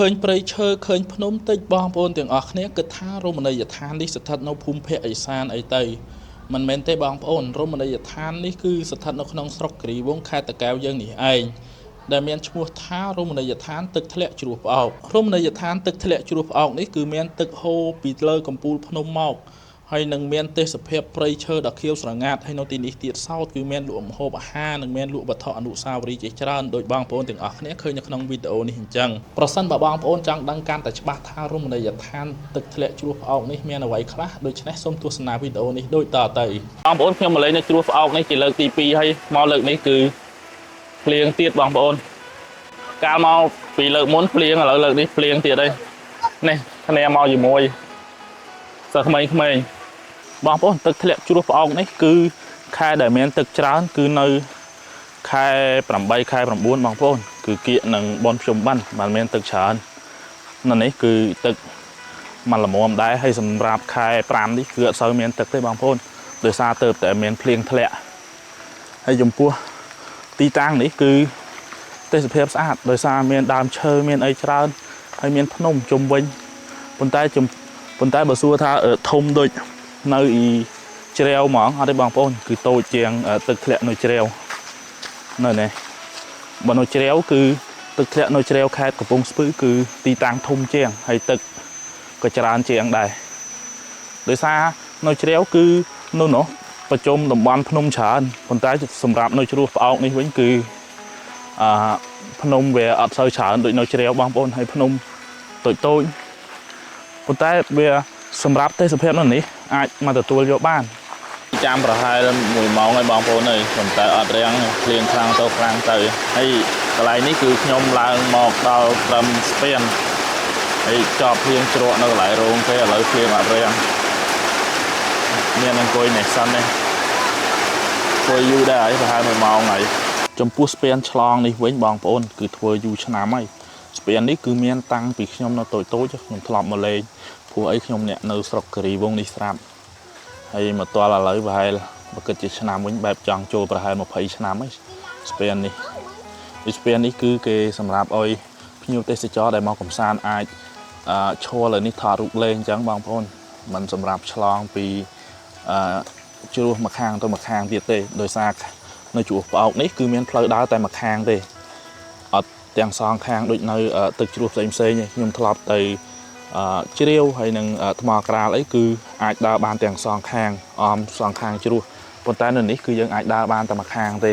ឃើញព្រៃឈើឃើញភ្នំតិចបងប្អូនទាំងអស់គ្នាគិតថារមណីយដ្ឋាននេះស្ថិតនៅភូមិភាគឦសានអីទៅមិនមែនទេបងប្អូនរមណីយដ្ឋាននេះគឺស្ថិតនៅក្នុងស្រុកគិរីវង្សខេត្តតាកែវយើងនេះឯងដែលមានឈ្មោះថារមណីយដ្ឋានទឹកធ្លាក់ជ្រោះផ្អោករមណីយដ្ឋានទឹកធ្លាក់ជ្រោះផ្អោកនេះគឺមានទឹកហូរពីលើកំពូលភ្នំមកហើយនឹងមានទេសភាពព្រៃឈើដ៏ខៀវស្រងាត់ហើយនៅទីនេះទៀតសោតគឺមានលក់ម្ហូបអាហារនិងមានលក់វត្ថុអនុស្សាវរីយ៍ជាច្រើនដោយបងប្អូនទាំងអស់គ្នាឃើញនៅក្នុងវីដេអូនេះអញ្ចឹងប្រសិនបើបងប្អូនចង់ដឹងកាន់តែច្បាស់ថារមណីយដ្ឋានទឹកធ្លាក់ជ្រោះផ្អោកនេះមានអ្វីខ្លះដូច្នេះសូមទស្សនាវីដេអូនេះដូចតទៅបងប្អូនខ្ញុំមកលេងនៅជ្រោះផ្អោកនេះជាលើកទី2ហើយមកលើកនេះគឺភ្លៀងទៀតបងប្អូនកាលមកពីលើកមុនភ្លៀងឥឡូវលើកនេះភ្លៀងទៀតហើយនេះគ្នាមកជាមួយសិស្សក្មេងៗ បងប្អូនទឹកធ្លាក់ជ្រោះផ្អោកនេះគឺខែដែលមានទឹកច្រើនគឺនៅខែ8ខែ9បងប្អូនគឺគៀកនឹងបនភ្ជុំបិណ្ឌបានមានទឹកច្រើននៅនេះគឺទឹកมันល្មមដែរហើយសម្រាប់ខែ5នេះគឺអត់សូវមានទឹកទេបងប្អូនដោយសារទៅតែមានភ្លៀងធ្លាក់ហើយចំពោះទីតាំងនេះគឺទេសភាពស្អាតដោយសារមានដើមឈើមានអីច្រើនហើយមានភ្នំជុំវិញប៉ុន្តែចំប៉ុន្តែបើសួរថាធំដូច នៅអ៊ីជ្រាវហ្មងអត់ទេបងប្អូនគឺតូចជាងទឹកធ្លាក់នៅជ្រាវនៅនេះបើនៅជ្រាវគឺទឹកធ្លាក់នៅជ្រាវខេត្តកំពង់ស្ពឺគឺទីតាំងធំជាងហើយទឹកក៏ច្រើនជាងដែរដោយសារនៅជ្រាវគឺនៅនោះប្រជុំតំបន់ភ្នំច្រើនប៉ុន្តែសម្រាប់នៅជ្រោះផ្អោកនេះវិញគឺអឺភ្នំវាអត់សូវច្រើនដូចនៅជ្រាវបងប្អូនហើយភ្នំតូចតូចប៉ុន្តែវាសម្រាប់ទេសភាពនៅនេះអាចមកទទួលយកបានចាំប្រហែល1ម៉ោងហើយបងប្អូនអើយប៉ុន្តែអត់រាំងភ្លៀងខ្លាំងទៅខ្លាំងទៅហើយកន្លែងនេះគឺខ្ញុំឡើងមកដល់ត្រឹមស្ពានហើយចប់ភ្លៀងជ្រក់នៅកន្លែងរោងគេឥឡូវភ្លៀងអត់រាំងមានអង្គុយនេះសិននេះអង្គុយយូរដែរហើយប្រហែល1ម៉ោងហើយចំពោះស្ពានឆ្លងនេះវិញបងប្អូនគឺធ្វើយូរឆ្នាំហើយស្ពាននេះគឺមានតាំងពីខ្ញុំនៅតូចៗខ្ញុំធ្លាប់មកលេងព្រោះអីខ្ញុំអ្នកនៅស្រុកគិរីវង្សនេះស្រាប់ហើយមកទាល់ឥឡូវប្រហែលបើគិតជាឆ្នាំវិញបែបចង់ចូលប្រហែល20ឆ្នាំហើយស្ពាននេះស្ពាននេះគឺគេសម្រាប់ឲ្យភ្ញៀវទេសចរដែលមកកម្សាន្តអាចឈរលើនេះថតរូបលេងអញ្ចឹងបងប្អូនមិនសម្រាប់ឆ្លងពីអឺជ្រោះមួយខាងទៅមួយខាងទៀតទេដោយសារនៅជ្រោះផ្អោកនេះគឺមានផ្លូវដើរតែមួយខាងទេអត់ទាំងសងខាងដូចនៅទឹកជ្រោះផ្សេងផ្សេងទេខ្ញុំធ្លាប់ទៅជ្រាវហើយនឹងថ្មក្រាលអីគឺអាចដើរបានទាំងសងខាងអមសងខាងជ្រោះប៉ុន្តែនៅនេះគឺយើងអាចដើរបានតែមួយខាងទេ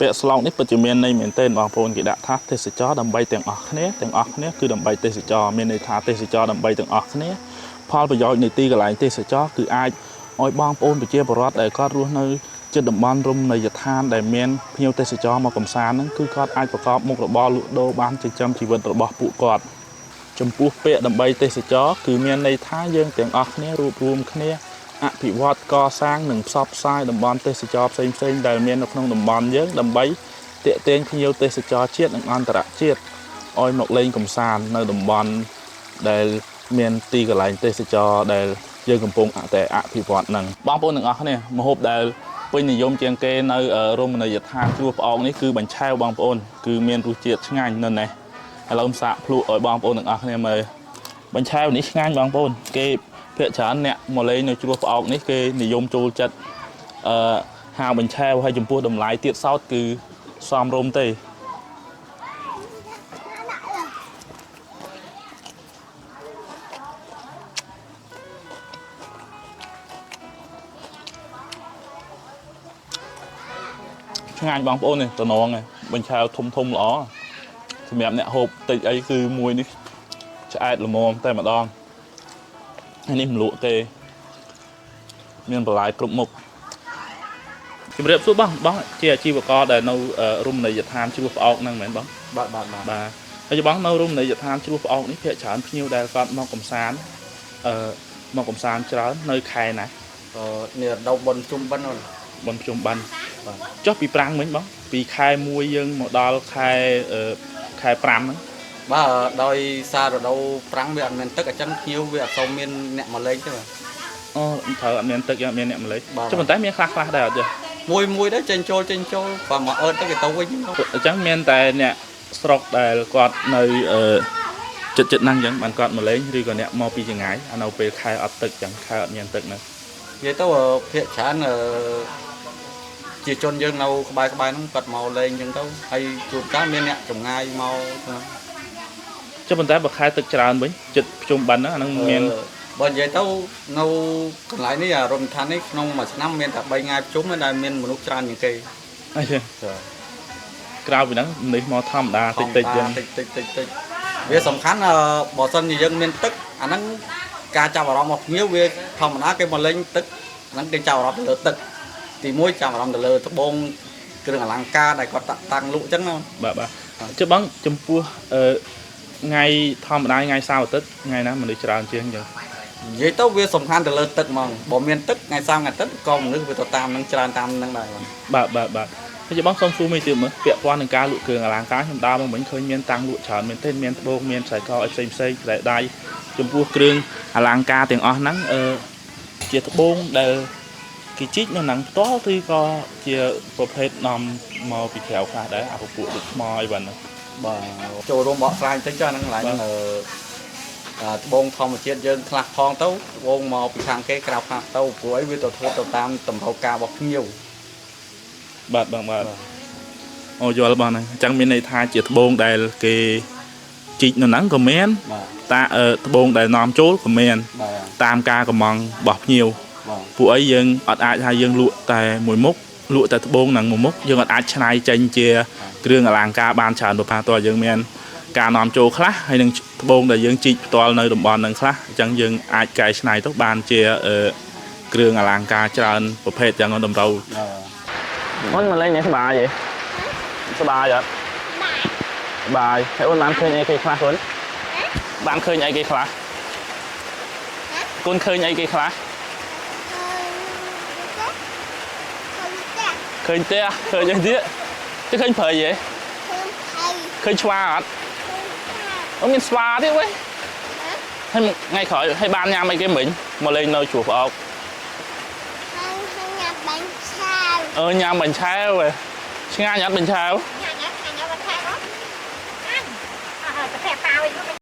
ពាក្យស្លោកនេះពិតជាមានន័យមែនទែនបងប្អូនគេដាក់ថាទេសចរដើម្បីទាំងអស់គ្នាទាំងអស់គ្នាគឺដើម្បីទេសចរមានន័យថាទេសចរដើម្បីទាំងអស់គ្នាផលប្រយោជន៍នៃទីកន្លែងទេសចរគឺអាចឲ្យបងប្អូនប្រជាពលរដ្ឋដែលគាត់រស់នៅជិតតំបន់រមណីយដ្ឋានដែលមានភ្ញៀវទេសចរមកកម្សាន្តហ្នឹងគឺគាត់អាចប្រកបមុខរបរលក់ដូរបានចិញ្ចឹមជីវិតរបស់ពួកគាត់ចំពោះពាក្យដើម្បីទេសចរគឺមានន័យថាយើងទាំងអស់គ្នារួបរួមគ្នាអភិវឌ្ឍកសាងនិងផ្សព្វផ្សាយតំបន់ទេសចរផ្សេងៗដែលមាននៅក្នុងតំបន់យើងដើម្បីទាក់ទាញភ្ញៀវទេសចរជាតិនិងអន្តរជាតិឲ្យមកលេងកម្សាន្តនៅតំបន់ដែលមានទីកន្លែងទេសចរដែលយើងកំពុងតែអភិវឌ្ឍហ្នឹងបងប្អូនទាំងអស់គ្នាម្ហូបដែលពេញនិយមជាងគេនៅរមណីយដ្ឋានជ្រោះផ្អោកនេះគឺបញ្ឆេវបងប្អូនគឺមានរសជាតិឆ្ងាញ់នៅនេះឥឡូវសាកភ្លក់ឲ្យបងប្អូនទាំងអស់គ្នាមើលបញ្ឆេវនេះឆ្ងាញ់បងប្អូនគេភាគច្រើនអ្នកមកលេងនៅជ្រោះផ្អោកនេះគេនិយមចូលចិត្តហាវបញ្ឆេវហើយចំពោះតម្លៃទៀតសោតគឺសមរម្យទេឆ្ងាញ់បងប្អូននេះតំណងបញ្ឆេវធំធំល្អសម្រាប់អ្នកហូបតិចអីគឺមួយនេះឆ្អែតល្មមតែម្ដងហើយនេះមលក់គេមានបន្លែគ្រប់មុខជំរាបសួរបងបងជាអាជីវករដែលនៅរមណីយដ្ឋានជ្រោះផ្អោកហ្នឹងមែនបង បាទបាទបាទ បាទហើយបងនៅរមណីយដ្ឋានជ្រោះផ្អោកនេះភាគច្រើនភ្ញៀវដែលគាត់មកកម្សាន្តមកកម្សាន្តច្រើននៅខែណា នេះរដូវបុណ្យជុំបិណ្ឌអូន បុណ្យភ្ជុំបិណ្ឌ បាទ ចុះពីប្រាំងវិញបងពីខែ1យើងមកដល់ខែខែ5ហ្នឹង បាទដោយសាររដូវប្រាំងវាអត់មានទឹកអញ្ចឹងភ្ញៀវវាអត់សូវមានអ្នកមកលេងទេបាទ អូត្រូវអត់មានទឹកអត់មានអ្នកមកលេង បាទ ចុះប៉ុន្តែមានខ្លះខ្លះដែរអត់ទេ មួយមួយដែរចេញចូលចេញចូលបើមកអឺតទៅគេទៅវិញ អញ្ចឹងមានតែអ្នកស្រុកដែលគាត់នៅ ចិត្តចិត្តហ្នឹងអញ្ចឹងបានគាត់មកលេងឬក៏អ្នកមកពីចម្ងាយអានៅពេលខែអត់ទឹកអញ្ចឹងខែអត់មានទឹកហ្នឹង និយាយទៅភាគច្រើនជាជនយើងនៅក្បែរក្បែរហ្នឹងគាត់មកលេងអញ្ចឹងទៅហើយជួនកាលមានអ្នកចម្ងាយមក ចុះប៉ុន្តែបើខែទឹកច្រើនវិញចិត្តភ្ជុំបិណ្ឌហ្នឹងអាហ្នឹងមាន បើនិយាយទៅនៅកន្លែងនេះអារមណីយដ្ឋាននេះក្នុងមួយឆ្នាំមានតែ3ថ្ងៃភ្ជុំឯដែលមានមនុស្សច្រើនជាងគេ អីចឹងក្រៅពីហ្នឹងមនុស្សមកធម្មតាតិចតិចចឹង តិចតិចតិចតិចវាសំខាន់បើសិនជាយើងមានទឹកអាហ្នឹងការចាប់អារម្មណ៍របស់ភ្ញៀវវាធម្មតាគេមកលេងទឹកហ្នឹងគេចាប់អារម្មណ៍ទៅលើទឹកទី1ចាប់អារម្មណ៍ទៅលើត្បូងគ្រឿងអលង្ការដែលគាត់តាំងលក់អញ្ចឹងណា បាទបាទចុះបងចំពោះអឺថ្ងៃធម្មតាថ្ងៃសៅរ៍អាទិត្យថ្ងៃណាមនុស្សច្រើនជាងចឹង និយាយទៅវាសំខាន់ទៅលើទឹកហ្មងបើមានទឹកថ្ងៃសៅរ៍ថ្ងៃអាទិត្យក៏មនុស្សវាទៅតាមនឹងច្រើនតាមនឹងដែរបង បាទបាទបាទហើយចុះបងសូមសួរមួយទៀតមើលពាក់ព័ន្ធនឹងការលក់គ្រឿងអលង្ការខ្ញុំដើរមកមិញឃើញមានតាំងលក់ច្រើនមែនទែនមានត្បូងមានខ្សែកអីផ្សេងផ្សេងខ្សែដៃចំពោះគ្រឿងអលង្ការទាំងអស់ហ្នឹងអឺជាត្បូងដែលគេជីកនៅហ្នឹងផ្ទាល់ឬក៏ជាប្រភេទនាំមកពីក្រៅខ្លះដែរអាពពួកដូចថ្មអីបាទហ្នឹង បាទចូលរួមបកស្រាយបន្តិចចុះហ្នឹងកន្លែងហ្នឹងអឺត្បូងធម្មជាតិយើងខ្លះផងទៅត្បូងមកពីខាងគេក្រៅខ្លះទៅព្រោះអីវាទៅធ្វើទៅតាមតម្រូវការរបស់ភ្ញៀវ បាទបងបាទអូយល់បងហ្នឹងអញ្ចឹងមានន័យថាជាត្បូងដែលគេជីកនៅហ្នឹងក៏មាន បាទ តាអឺត្បូងដែលនាំចូលក៏មាន បាទ តាមការកំងរបស់ភ្ញៀវ បាទ ពួកអីយើងអត់អាចថាយើងលក់តែមួយមុខលក់តែត្បូងហ្នឹងមួយមុខយើងអត់អាចច្នៃចេញជាគ្រឿងអលង្ការបានច្រើនប្រភេទតើយើងមានការនាំចូលខ្លះហើយនឹងត្បូងដែលយើងជីកផ្ទាល់នៅតំបន់ហ្នឹងខ្លះអញ្ចឹងយើងអាចកែច្នៃទៅបានជាអឺគ្រឿងអលង្ការច្រើនប្រភេទយ៉ាងតម្រូវ បាទ អូនមកលេងនេះសប្បាយទេសប្បាយអត់សប្បាយហើយអូនបានឃើញអីគេខ្លះអូនបានឃើញអីគេខ្លះកូនឃើញអីគេខ្លះឃើញផ្ទះឃើញអីទៀតទៅឃើញព្រៃហ៎ឃើញឆ្វាអត់អូមានស្វាទៀតវ៉េហើយថ្ងៃក្រោយហើយបានញ៉ាំអីគេមិញមកលេងនៅជួរផ្អោកអឺញ៉ាំបាញ់ឆែវវ៉េឆ្ងាញ់អត់បាញ់ឆែវ Nhà nhà nhà nhà bà thang đó. Ăn. À, bà thang tao đi.